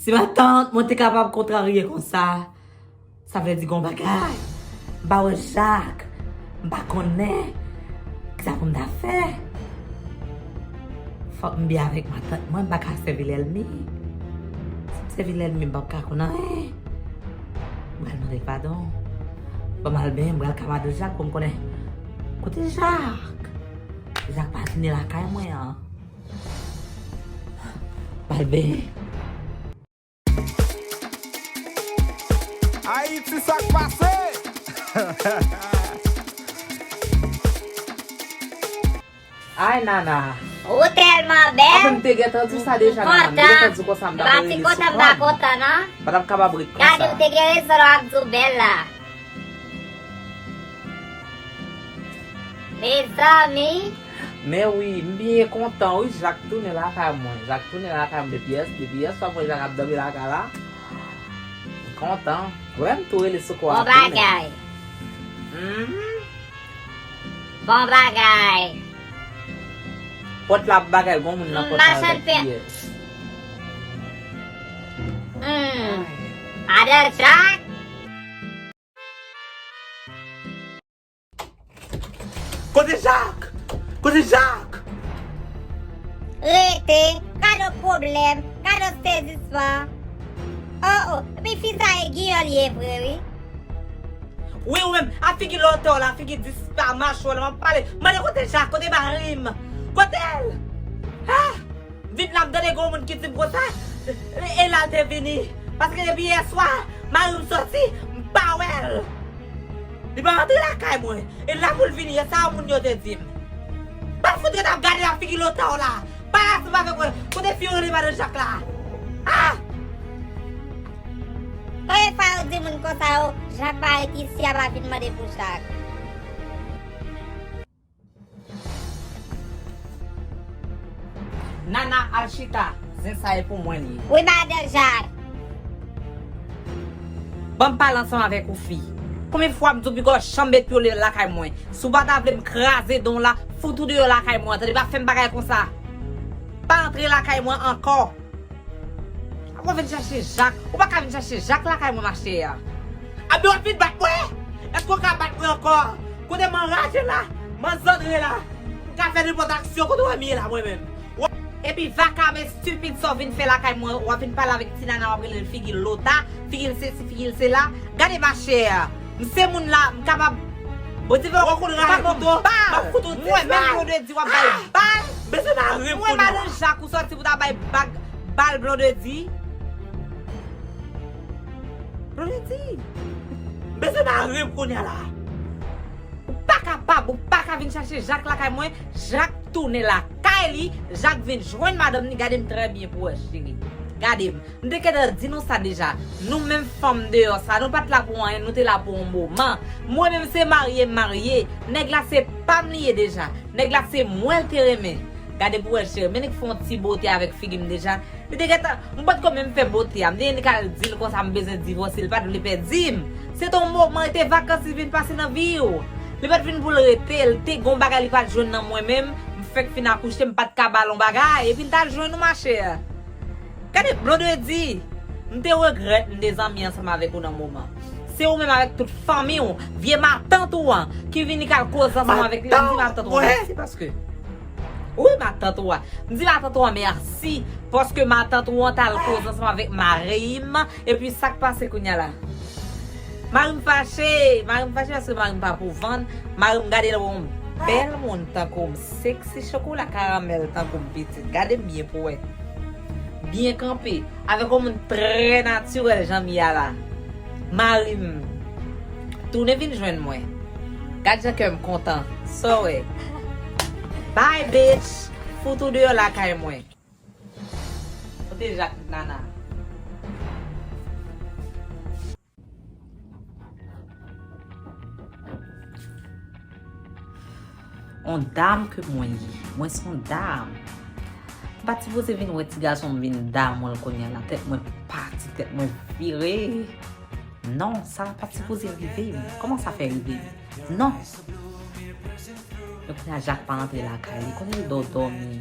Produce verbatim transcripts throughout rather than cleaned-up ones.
Si matant mwen te kapab kontrarye konsa, sa vle di gon bagay. M pa wè Jak, m pa konnen kisa pou m ta fè. Fòk m byen avèk matant mwen, m pa ka sèvi lènmi. Si m sèvi lènmi, m p ap ka konn anyen. M pral mande l padon. Ban m al benyen, m pral ka mande Jak pou m konnen kote Jak. Jak pa tounen lakay mwen an. M pral benyen. Ayiti, sa k pase? Ay Nana. Ou tèlman bèl. Anfen, m te gentan di w sa deja, Nana. M te gentan di w konsa m t ap rele sou kòm. M pa t ap kapab ret konsa. Gade, ou te gen rezon lè w ap di w bèl la. Mezanmi. Men wi, m byen kontan wi, Jak tounen lakay mwen. Jak tounen lakay mwen depi yès, depi yèswa m wè Jak ap dòmi lakay la. M kontan. Ou wè m tou rele sou kò a tounen. Bon bagay. Bon bagay. Pòt la ap bagay, gon moun nan pòt la avèk kiyè. Hmm. Adan Jak. Kote Jak? Kote Jak? Rete, gade yon pwoblèm, gade yon sezisman. Oh oh, epi fi sa e giyòl ye vre wi. Wi ou menm, a figi lòtè w la, figi dispa, mache w la, m ap pale. Mande kote Jak, kote mari m? Kote l? Ah! Vin la m tande gon moun ki di m konsa, e la l te vini. Paske depi yèswa, mari m soti, m pa wè l. Li pa rantre lakay mwen. E la pou l vini, e sa moun yo te di m. Pa fout ret ap gade la figi lòtè w la. Pa ansanm avèk mwen. Kote fi yo rele madan Jak la? Ah! Konbyen fwa yo di moun konsa yo, Jak pa ret isi a pa vin mande pou Jak. Nana al chita, zen sa e pou mwen li ye. Wi madan Jak. Ban m pale ansanm avèk ou fi. Konbyen fwa m di w piko janm met pye w lakay mwen. Si w pa ta vle m kraze dan w la, fout ou deyò lakay mwen, tande pa fè m bagay konsa. Pa antre lakay mwen ankò. Ou vin chache Jak. Ou pa ka vin chache Jak lakay mwen machè. Anben w ap vin bat mwen? Èske w ka bat mwen ankò? Kote m anraje la, m anzandre la. M ka fè nenpòt aksyon kote w wè m ye la mwen menm. Epi vakabon estipid sa w vin fè lakay mwen, w ap vin pale avèk ti nana w ap rele l figi lòtè, figi l sesi, figi l sela. Gade machè. M se moun la, m kapab. Bondye fè w konn rayi kouto, m ap fout ou ti bal. Mwen menm Blondedy w ap bay bal. Mwen madan Jak ou sòti pou ta bay bag bal Blondedy. Blondedy. Bezwen mare m kounye a la. Ou pa kapab, ou pa ka vin chache Jak lakay mwen. Jak tounen lakay li, Jak vin jwenn madanm ni, gade m trè byen pou wè cheri. Gade m. M te gentan di nou sa deja. Nou menm fanm deyò sa, nou pa t la pou anyen, nou te la pou yon moman. Mwen menm se marye m marye. Nèg la se pa m li ye deja. Nèg la se mwen l te renmen. Gade pou wè cheri, men li k fè yon ti bote avèk figi m deja. Li te gentan, m potko menm fè bote a. M te gen li k al di l konsa m bezwen divòse, li pa t vle pèdi m. Se t yon moman, e te vakans li vin pase nan vi w. Li pa t vin pou l rete, l te gon bagay li pa t jwenn nan mwen menm. M fèk fin akouche, m pa t ka ba l yon bagay. Epi l t al jwenn ou machè. Gade, Blondedy, m te regrèt m te zanmi ansanm avèk ou nan moman. Se ou menm avèk tout fanmi w, vye matant ou an, ki vini k al koze ansanm avèk li, m di matant ou an mèsi paske. Wi, matant ou an. M di matant ou an mèsi, paske matant ou an t al koze ansanm avèk mari m, epi sa k pase kounye a la? Mari m fache, mari m fache paske mari m pa pou vann, mari m gade l wè yon bèl moun tankou m, seksi chokola karamèl tankou m pitit, gade m byen pou wè. Byen kanpe, avèk yon moun trè natirèl jan m ye a la. Mari m tounen vin jwenn mwen. Gad jan kè m kontan. Sa w wè? Bye bitch! Fout ou deyò lakay mwen. Kote Jak nana? On dam ke mwen ye. Mwen se yon dam. M pa t sipoze vin wè ti gason m vin damou l kounye a la. Tèt mwen pati, tèt mwen vire. Non, sa pa t sipoze rive m. Kòman sa fè rive m? Non. Kounye a Jak pa antre lakay li, konnen l dò dòmi.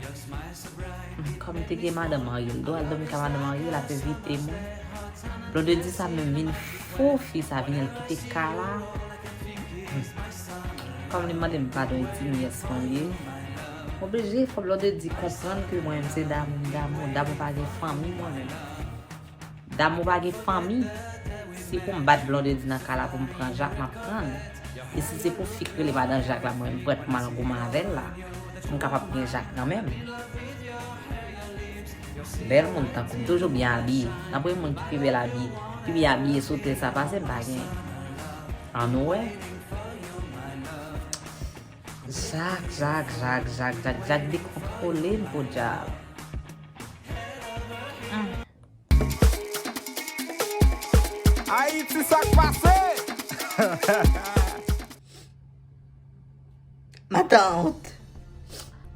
Hmm, kòm li te gen madan marye l, dò al dòmi ka madan marye l, l ap evite mwen. Blondedy sa menm vin fou, fi sa vin al kite kay la. Hmm. Kòm li mande m padon, li di m yès mwen ye. M oblije fè Blondedy konprann ke mwen menm se damou m damou, damou pa gen fanmi mwen menm. Damou pa gen fanmi. Si pou m bat Blondedy nan kay la pou m pran Jak, m ap pran l. E si se pou fi k rele madan Jak la, mwen, m prèt pou m al goumen avè l la. M kapab gen Jak kanmenm. Bèl moun tankou m, toujou byen abiye. Nan premye moun ki pi bèl abiye, pi byen abiye sou tè sa pase m, pa gen. Ann wè. Jak, Jak, Jak, Jak, Jak, Jak dekontwole m podyab. Ayiti, sa k pase? Matant,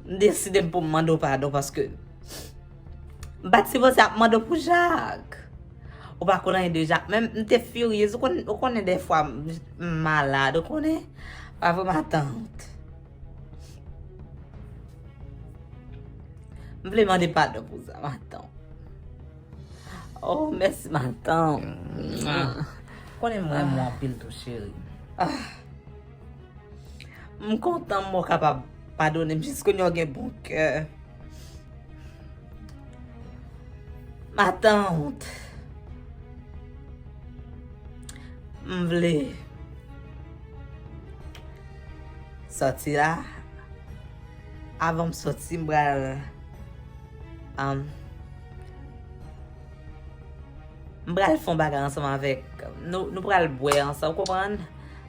m deside m pou m mande w padon paske m pa t sipoze ap mande w pou Jak. Ou pa konn anyen de Jak. Men m te furious. Ou konn, ou konnen dèfwa m, m malad, ou konnen. Pa vre, matant? M vle mande padon pou sa, matant. Oh, mèsi, matant. Konnen m renmen w anpil tou, cheri. Ah. M kontan m wè w kapab padone m. Jis kounye a w gen bon kè. Matant, m vle sòti la. Avan m sòti, m pral, um, m pral fè yon bagay ansanm avèk nou. Nou pral bwè ansanm, ou konprann?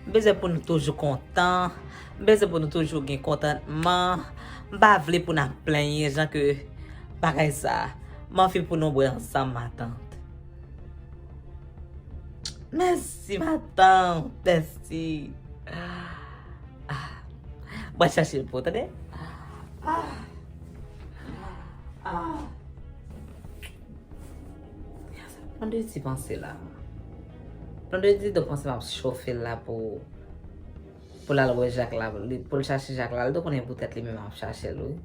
M bezwen pou nou toujou kontan. M bezwen pou nou toujou gen kontantman. M pa vle pou n ap plenyen jan ke bagay sa. M anvi pou nou bwè ansanm, matant. Mèsi, matant. Mèsi. Ah. Mwen chache l pou, tande? Ah. Ah. Blondedy panse la. Blondedy do panse m ap chofe l la pou, pou l al wè Jak la, li, pou l chache Jak la. Li do konnen pou tèt li menm ap chache l, wi.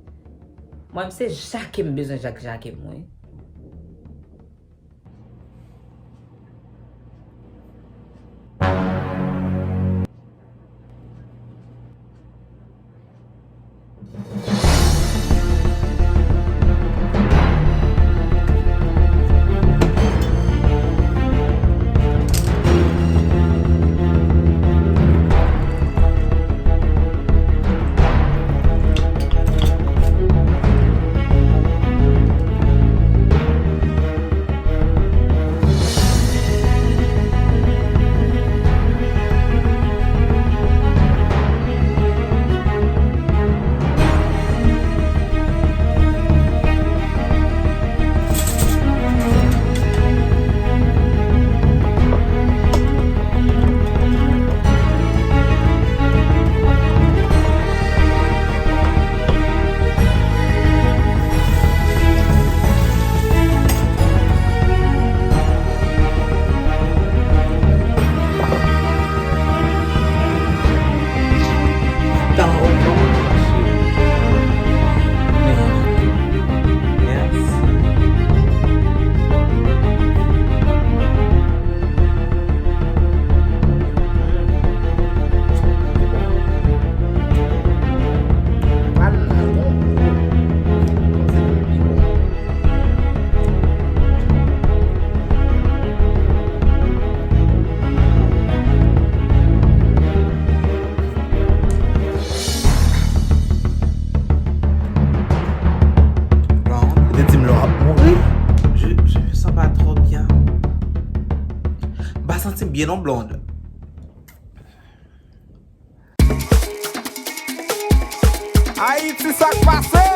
Mwen, se Jacques m bezwen, Jak, Jacques m, wi. Bon, ou te di m lè w ap mouri. Je, je me sens pas trop bien. M pa santi m byen non, Blonde. Ayiti, sa k pase?